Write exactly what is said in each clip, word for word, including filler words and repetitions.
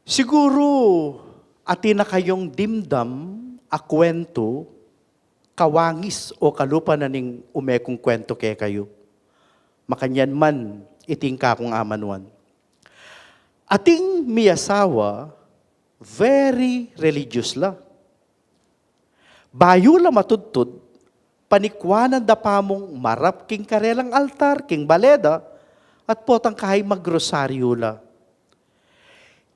Siguru, atin na kayung dimdam a kuwentu, kawangis o kalupa na ning ume kung kuwentu kekayu. Makanyan man, iti ing kakung amanuan. Ating miyasawa, very religious la. Bayu la matudtud, panikwanan da pa mung marap king karelang altar, king bale da, at potang kahi magrosaryu la.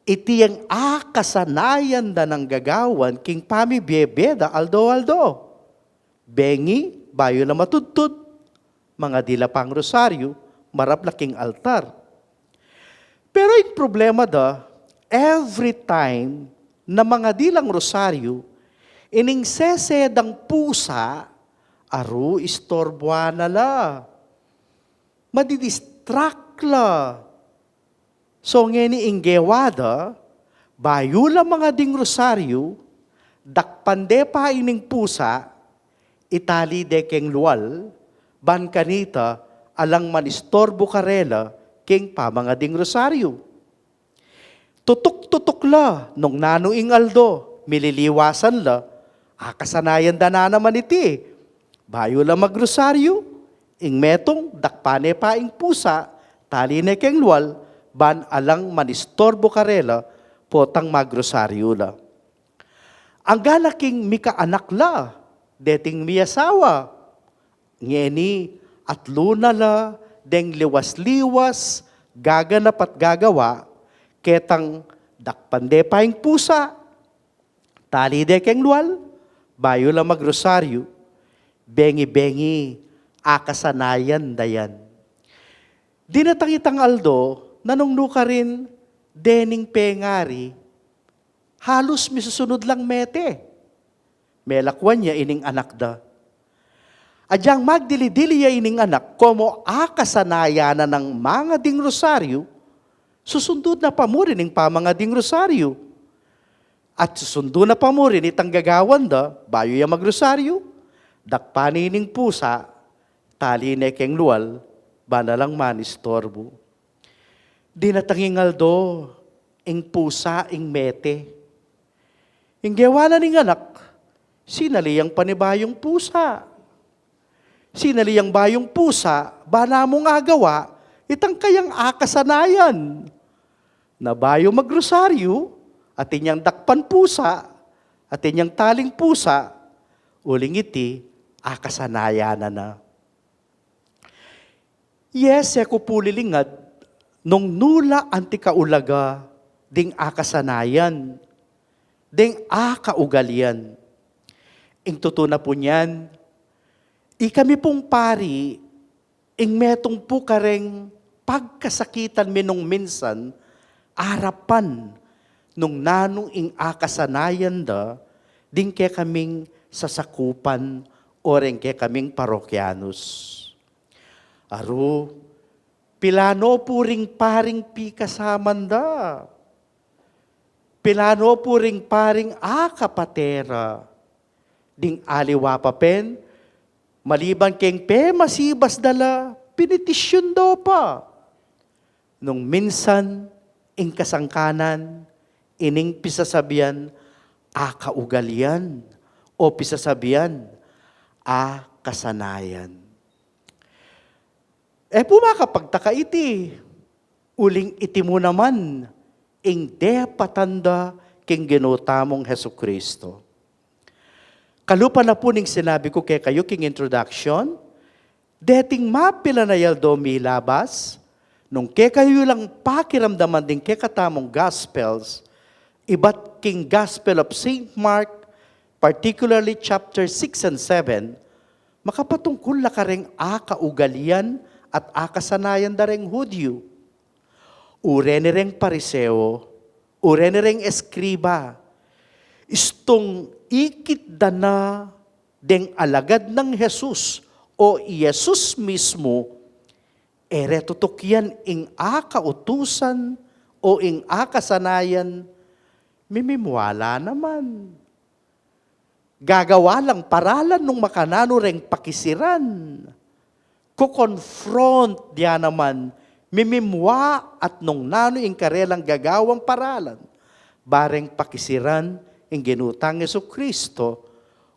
Iti yang akasanayan da nang gagawan king pamibie-bie da aldo-aldo. Bengi, bayu la matudtud, mangadi la pang rosaryu, marap la king altar. Pero ing problema da, every time na mangadi lang rosaryu, ining sese dang pusa, aru, istorbuan na la. Madidistract la. So ngeni ing gewa da, bayu la mangading rosaryu, dakpan de pa ining pusa, itali de keng lual, ban kanita alang manistorbu karela keng pamangading rosaryu. Tutuk-tutuk la, nung nanu ing aldo, mililiwasan la, akasanayan da na naman iti. Bayu la magrosaryu, ing metung, dakpan ne pa ing pusa, tali ne keng lual, ban alang manistorbu karela, potang magrosaryu la. Angga na king mikaanak la, deting miyasawa. Ngeni, atlu na la, deng liwas-liwas, gaganap at gagawa, ketang dakpan de pa ing pusa, tali de keng lual, bayu la magrosaryu, bengi-bengi, akasanayan da yan. Dinatang itang aldo, nanung nu karin, dening pengari, halus misusunud lang mete. Melakwan ya ining anak da. Adyang magdili-dili ya ining anak, komo akasanayan na nang mangading rosaryu, susundu na pa mu rin ing pamangading rosaryu. At susundu na pa mu rin itang gagawan da, bayu ya magrosaryu, dakpan ne ining pusa, tali ne keng lual, ban alang manistorbu. Dinatang ing aldo, ing pusa, ing mete. Ing gewa na ning anak, sinali yang panibayung pusa. Sinali yang bayung pusa, ba namung agawa, itang kayang akasanayan. Na bayu magrosaryu, atin yang dakpan pusa, atin yang taling pusa, uling iti, akasanayan na na. Yes, e ku pu lilingad, nung nu la anti kaulaga ding akasanayan, ding akaugalian. Ing tutu na pu niyan, ikami pung pari, ing metung pu kareng pagkasakitan mi nung minsan, arapan nung nanu ing akasanayan da, ding kekaming sasakupan o reng kekaming parokyanus. Aru, pilano pu ring paring pikasaman da. Pilano pu ring paring akapate ra. Ding aliwa pa pen, maliban keng pemasibas da la, pinitisyun do pa. Nung minsan, ing kasangkanan, ining pisasabian, akaugalian, o pisasabian, akasanayan. E pu makapagtaka iti, uling iti mu naman, ing depatan da king Ginu tamung Jesucristo. Kalupa na pu ning sinabi ku kekayu king introduction, deting mapilan a aldo milabas, nung kekayu lang pakiramdaman ding kekatamung Gospels, ibat king Gospel of Saint Mark, particularly chapter six and seven, makapatungkul la kareng akaugalian at akasanayan da reng Hudyu. Ure ni reng Pariseo, ure ni reng eskriba, istung ikit da na deng alagad nang Jesus o i Jesus mismu, e re tutukian ing akautusan o ing akasanayan, mimimwala naman. Gagawa lang paralan nung makananu reng pakisiran. Ko-confront dia naman, mimimwa at nung nanu ing karelang gagawang paralan. Bareng pakisiran ing Ginu tang Jesucristo,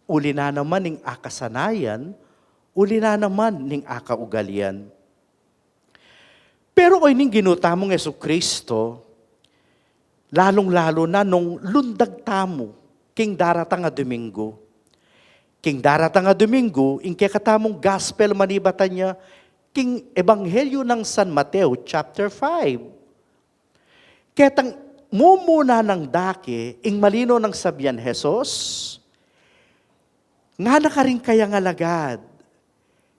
uli na naman ning akasanayan, uli na naman ning akaugalian. Pero o ining Ginu tamung Jesucristo, lalung-lalu na nung lundag tamu king daratang a Domingo. King daratang a Domingo, ing kekatamung gospel manibatan ya, king Ebanghelyo nang San Mateo, chapter five. Ketang mumuna nang dake, ing malino nang sabian Jesus, ngana karing kayang alagad,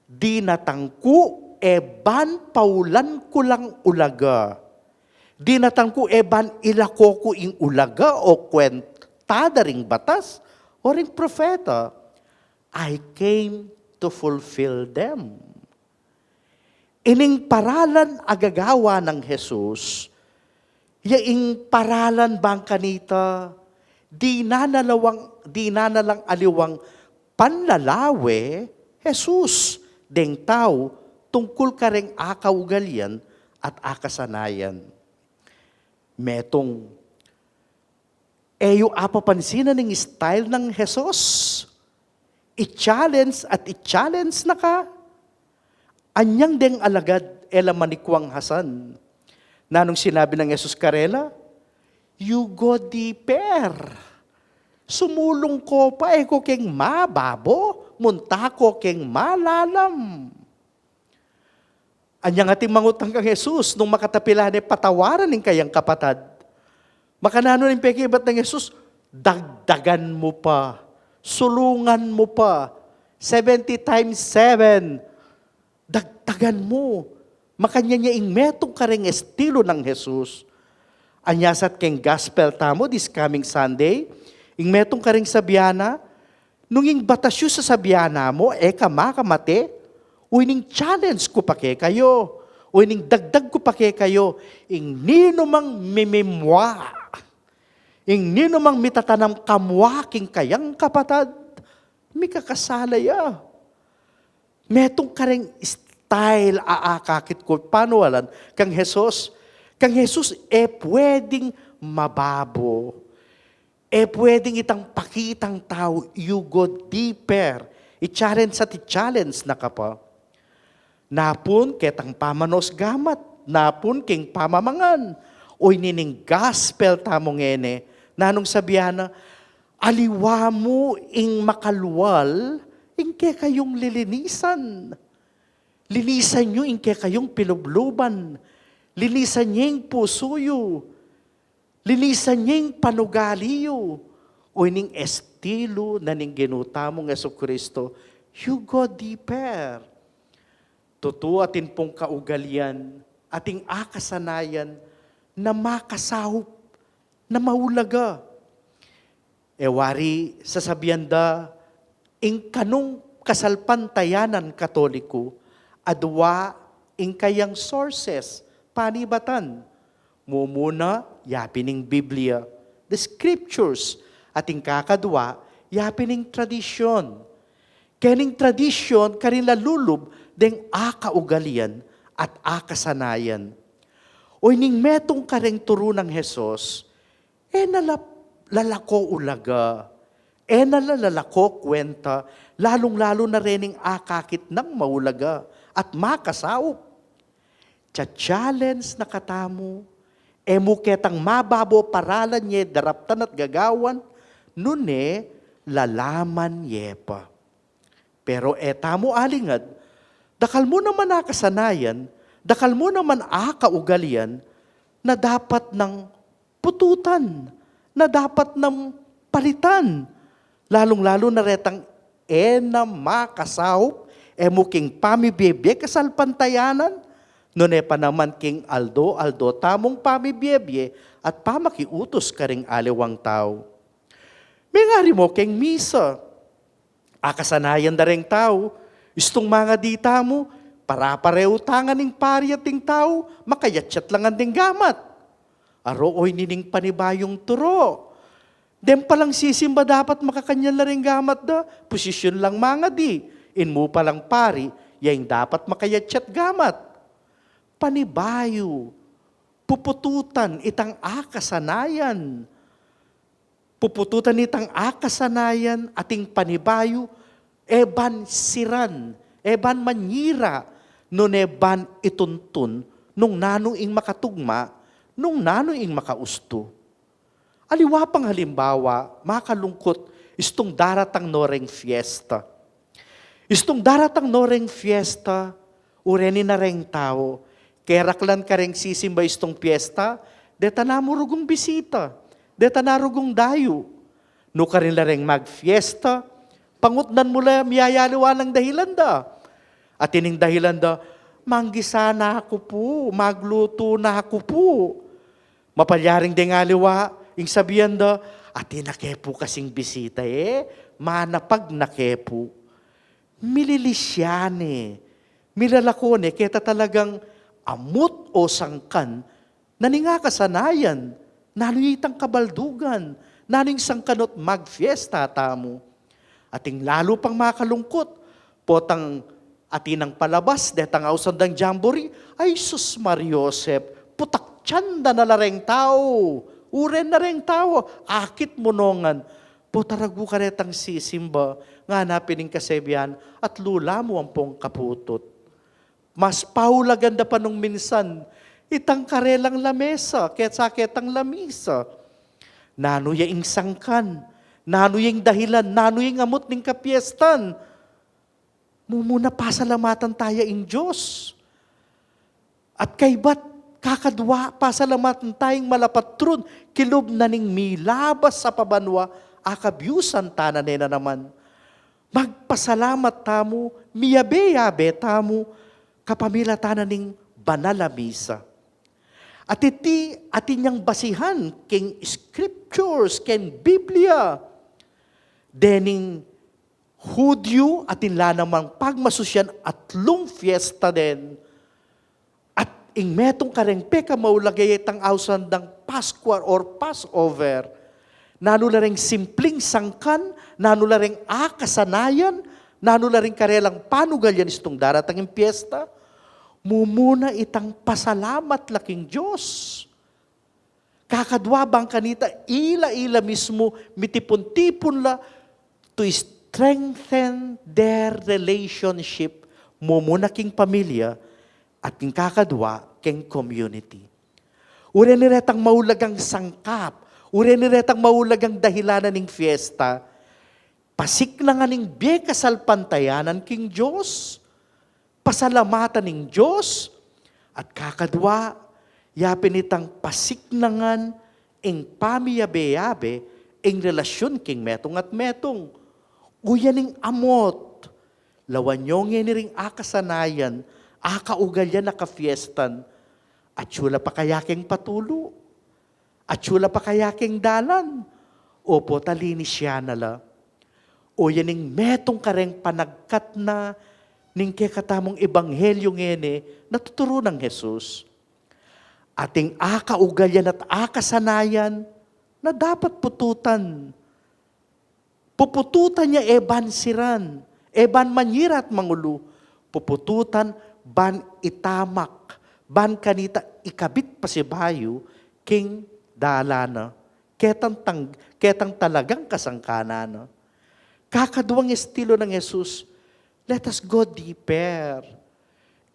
dinatang ku e ban paulan ku lang ulaga. Dinatang ku e ban ilako ku ing ulaga o kwenta da ring batas o ring propeta. I came to fulfill them. Ining paralan a gagawa nang Jesus, ya ing paralan bang kanita, di na na lawang, di na na lang aliwang panlalawe Jesus deng tau tungkul kareng akaugalian at akasanayan. Metung, e yu apapansinan ing style nang Jesus. I-challenge at i-challenge na ka. Anyang deng alagad e la manikuang hasan. Nanung sinabi nang Jesus karela, "You go deeper. Sumulung ko pa, e ko keng mababo, munta ko keng malalam." Anyang atin mangutang kang Jesus nung makatapilan ne patawaran ing kayang kapatad. Makananu ning pekibat nang Jesus, dagdagan mu pa, sulungan mu pa, seventy times seven, dagdagan mu. Makanyan ya ing metung kareng estilo nang Jesus. Anyasat keng gospel tamu this coming Sunday, ing metung kareng sabian na, nung ing batas yu sasabian na mu, e ka makamate, o ining challenge ku pa kekayu, o ining dagdag ku pa kekayu, ing ninumang mimimwa, ing ninumang mitatanam kamwa king kayang kapatad, mikakasala ya. Metung kareng style a akakit ku panualan kang Jesus. Kang Jesus, e pwedeng mababo. E pwedeng itang pakitang tau, you go deeper. I-challenge at i-challenge na ka pa. Napun ketang pamanos gamat, napun king pamamangan. O ining gospel tamu ngeni, nanung sabian na, aliwa mu ing makalwal, ing kekayung lilinisan. Linisan yu ing kekayung pilubluban. Linisan ye ing pusu yu. Linisan ye ing panugali yu. O ining estilo na ning Ginu tamung Jesucristo, you go deeper. Tutu atin pung kaugalian, ating akasanayan, na makasaup, na maulaga. E wari sasabian da, ing kanung kasalpantayanan Katoliku, adwa ing kayang sources, panibatan. Mumuna, yapin ing Biblia, the scriptures, at ing kakadwa, yapin ing tradisyon. Kening tradisyon, karin la lulub deng akaugalian at akasanayan. O ining metung kareng turu nang Jesus, e na la lalako ulaga, e na la lalako kwenta, lalung-lalu na rening akakit nang maulaga at makasaup. Cha-challenge na katamu, e mu ketang mababo paralan ye daraptan at gagawan, nune lalaman ye pa. Pero e tamu alingad, dakal mu naman akasanayan, dakal mu naman akaugalian, na dapat nang pututan, na dapat nang palitan, lalung-lalu na retang e na makasaup, e mu king pamibie-bie kasalpantayanan, nune pa naman king aldo-aldo tamung pamibie-bie at pamakiutus karing aliwang tau. Mengari mu keng misa. Akasanayan da reng tau, istung mangadi tamu, para-pareu ta ngan ning pari at ding tau, makayatyat la ngan ding gamat. Aro o ini ning panibayung turu. Deng palang sisimba dapat makakanyan la ring gamat da, posisyun lang mangadi, inmu palang pari, ya ing dapat makayatyat gamat. Panibayu, pupututan itang a Pupututan itang akasanayan ating panibayu, e ban siran, e ban manyira, nune ban ituntun nung nanu ing makatugma, nung nanu ing makaustu. Aliwa pang halimbawa, makalungkut, istung daratang no reng fiesta. Istung daratang no reng fiesta, ureni na reng tau, keraklan kareng sisimba istung fiesta, deta na mu rugung bisita, deta na rugung dayu. Nukarin la reng magfiesta, pangutnan mu la miyayaliwa nang dahilan da. At ining dahilan da, manggisa na ku pu, maglutu na ku pu. Mapalyaring deng aliwa, ing sabian da, atin na ke pu kasing bisita e, manapag na ke pu. Mililisya ne, milalako ne, keta talagang amut o sangkan na ning akasanayan, nanu itang kabaldugan, nanu ing sangkan ot magfiesta tamu. Ating lalu pang makalungkut, potang atin nang palabas, detang ausan dang jamboree, ay sus Mariosep, putak tiyan da na la reng tau, uren na reng tau, akit mu nongan, pota ragu karetang sisimba, ngana pin ing kasebian, at lula mu ampong kaputut. Mas paulagan da pa nung minsan, itang karelang lamesa, ketsa ketang lamisa. Nanu ya ing sangkan, nanu ya ing dahilan, nanu ya ing amut ning kapiestan. Mumuna pasalamatan taya ing Dios. At kaybat, kakadwa, pasalamatan taya ing malapatrun, kilub na ning milabas a pabanwa, akabyusan tana ne na naman. Magpasalamat tamu, miyabe-yabe tamu, kapamilatan na ning banal a misa. At iti, atin yang basihan, king scriptures, king Biblia. Dening Hudyu, atin la namang pagmasusyan atlung fiesta den. At ing metung kareng pekamaulaga ya itang ausan dang Pascua or Passover. Nanu la reng simpling sangkan, nanu la reng akasanayan, nanu la reng karelang panugalian istung daratang ing piesta, mumuna itang pasalamat la king Dios. Kakadwa bang kanita, ila, ila mismu, mitipun-tipun la to strengthen their relationship, mumuna king pamilya, at king kakadwa, king community. Uren iretang maulagang sangkap, uren iretang maulagang dahilanan ning fiesta, pasiknangan ing bie kasalpantayanan king Dios, pasalamatan ing Dios, at kakadwa, yapin itang pasiknangan ing pamiyabe-yabe, ing relasyun king metung at metung. Uyan ing amot, lawan yo ngeni ring akasanayan, akaugalian a kafiestan, atyu la pa kaya keng patulu, atyu la pa kaya keng dalan, o pota linis ya na la. O yan ing metung kareng panagkat na ning kekatamung ebanghelyu ngeni na tuturu nang Jesus. Ating akaugalian at akasanayan na dapat pututan. Pupututan ya e ban siran, e ban manyirat mangulu. Pupututan ban itamak, ban kanita ikabit pasibayu king dalan na. Ketang tang-, ketang talagang kasangkanan na. Kakaduang estilo nang Jesus, let us go deeper.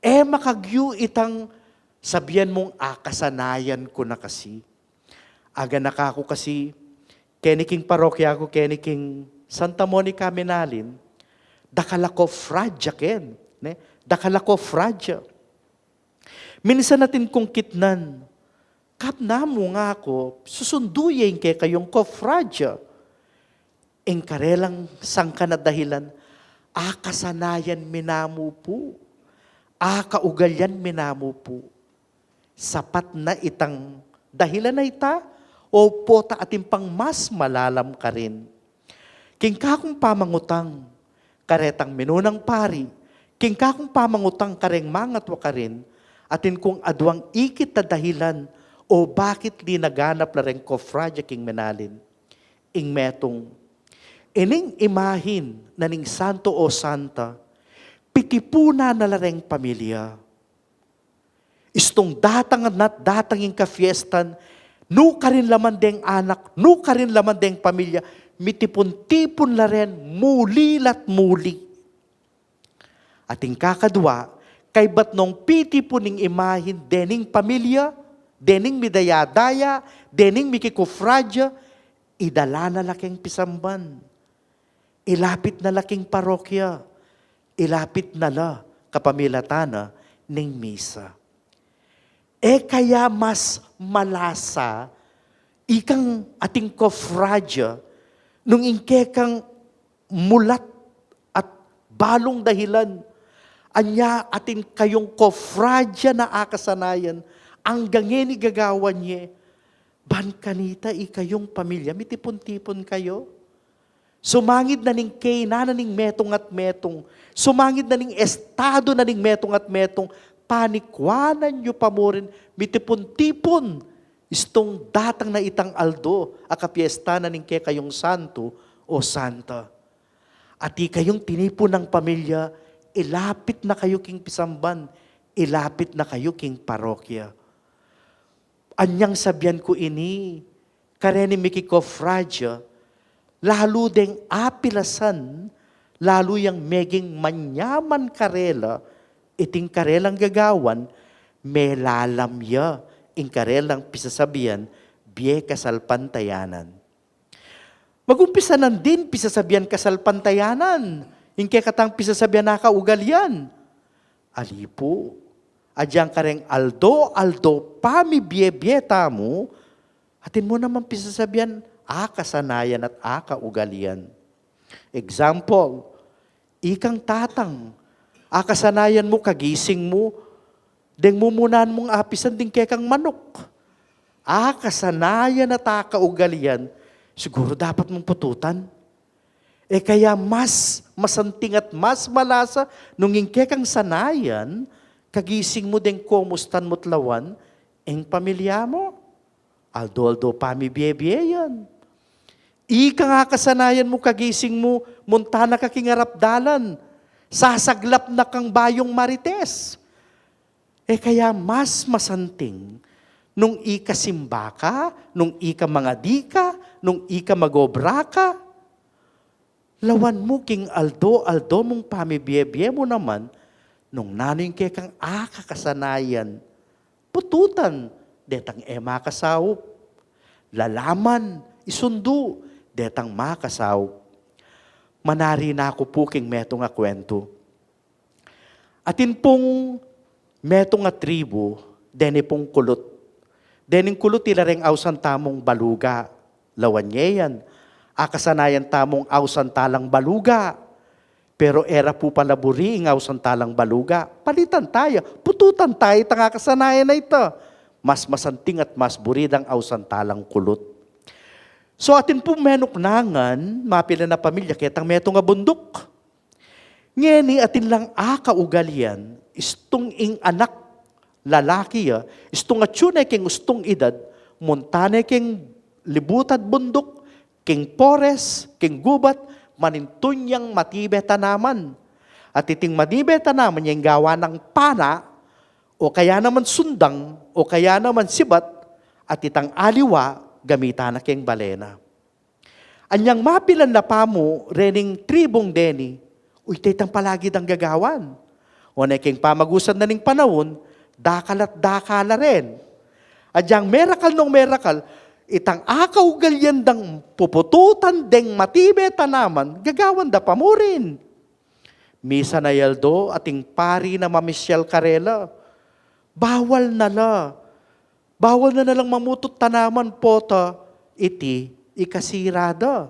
E makagyu itang sabian mung akasanayan ku na kasi. Aganaka ku kasi, keni king parokya ku, keni king Santa Monica Minalin, dakal a kofradya ken, ne? Dakal a kofradya. Minsan atin kung kitnan, kapnamu nga ku, susundu ye ing kekayung kofradya. Ing karelang sangkan a dahilan, akasanayan mi namu pu, akaugalian mi namu pu. Sapat na itang dahilan a ita, o pota atin pang mas malalam karin? King kakung pamangutang karetang minunang pari, king kakung pamangutang kareng mangatwa karin, atin kung aduang ikit a dahilan o bakit dinaganap la reng kofradya king Minalin. Ing metung, ining imahin na ning santo o santa, pitipunan na la reng pamilya. Istung datang na't datang ing kafiestan, Nukarin la man deng anak, nukarin la man deng pamilya, mitipun-tipun la ren, muli la't muli. Ating kakadwa, kaybat nong pitipun ing imahin dening pamilya, dening midaya-daya, dening mikikufradya, idala na la keng pisamban. Ilapit na la king parokya, ilapit na la kapamilatan na ning misa. E kaya mas malasa ikang ating kofradya nung ing kekang mulat at balung dahilan, anya atin kayung kofradya na akasanayan, anggang ngeni gagawan ye, ban kanita ikayung pamilya, mitipun-tipun kayu. Sumangid na ning kena na ning metung at metung. Sumangid na ning estadu na ning metung at metung. Panikwanan yu pa mu rin, mitipun-tipun. Istung datang na itang aldo a kapiesta na ning kekayung santu o santa. At ikayung tinipun nang pamilya, ilapit na kayu king pisamban, ilapit na kayu king parokya. Anyang sabian ku ini, kareni mikikofradya, lalu deng apilasan, lalu yang meging manyaman karela, iting karelang gagawan, melalam ya ing karelang pisasabian, bie kasalpantayanan. Magumpisa nandin pisasabian kasalpantayanan, ing kekatang pisasabian na kaugalian. Ali pu, agyang kareng aldo-aldo pamibie-bie tamu, atin mu naman pisasabian akasanayan at akaugalian. Example, ikang tatang, akasanayan mu kagising mu, deng mumunan mung apisan ding kekang manuk. Akasanayan at akaugalian, siguru dapat mung pututan. E kaya mas masanting at mas malasa nung ing kekang sanayan, kagising mu deng komustan mu't lawan ing pamilya mu. Aldo-aldo pamibie-bie yan. Ikang akasanayan mu kagising mu, munta na ka king arap dalan, sasaglap na kang bayung marites. E kaya mas masanting nung ika simba ka, nung ika mangadi ka, nung ika magobra ka. Lawan mu king aldo-aldo mung pamibie-bie mu naman, nung nanu ing kekang akakasanayan, pututan, detang e makasaup. Lalaman, isundu, detang makasaup. Manari na ku pu king metung a kwentu. Atin pung metung a tribu, deni pung Kulut. Dening Kulut ila reng ausan tamung Baluga. Lawan ye yan, akasanayan tamung ausan talang Baluga. Pero e ra pu pala buri ing ausan talang Baluga. Palitan taya, pututan taya itang akasanayan a ita. Mas masanting at mas buri dang ausan talang Kulut. So atin pung menuknangan, mapilan a pamilya, ketang metung a bunduk. Ngeni atin lang akaugalian, istung ing anak lalaki ya, istung atyu ne king ustung idad, munta ne king libutad bunduk, king pores, king gubat, manintun yang matibe tanaman. At iting matibe tanaman yang gawa nang pana, o kaya naman sundang, o kaya naman sibat, at itang aliwa, gamitan na king bale na. Anyang mapilan na pamu rening tribung deni, uyte itang palagi dang gagawan. O ne king pamagusan na ning panaun, dakal at dakal la ren. Agyang merakal nung merakal, itang akaugalian dang pupututan deng matibe tanaman, gagawan da pa mu rin. Misan a aldo ating pari na mamisyal karela. Bawal na la. Bawal na na lang mamutut tanaman pota iti ikasira da.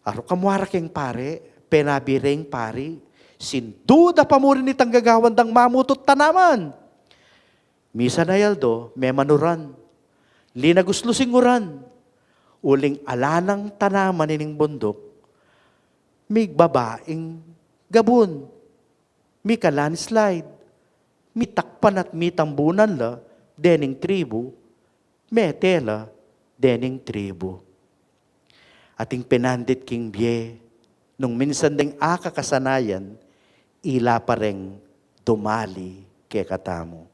Aruk a muara keng pari, penabi reng pari, sindu da pa mu rin itang gagawan dang mamutut tanaman. Misan a aldo, memangan uran. Linagus lusing uran. Uling ala nang tanaman ining bunduk, migbaba ing gabun. Mika-landslide, mitakpan at mitambunan la dening tribu, mete la dening tribu. Ating penandit king bie, nung minsan deng akakasanayan, ila pa reng dumali kekatamu.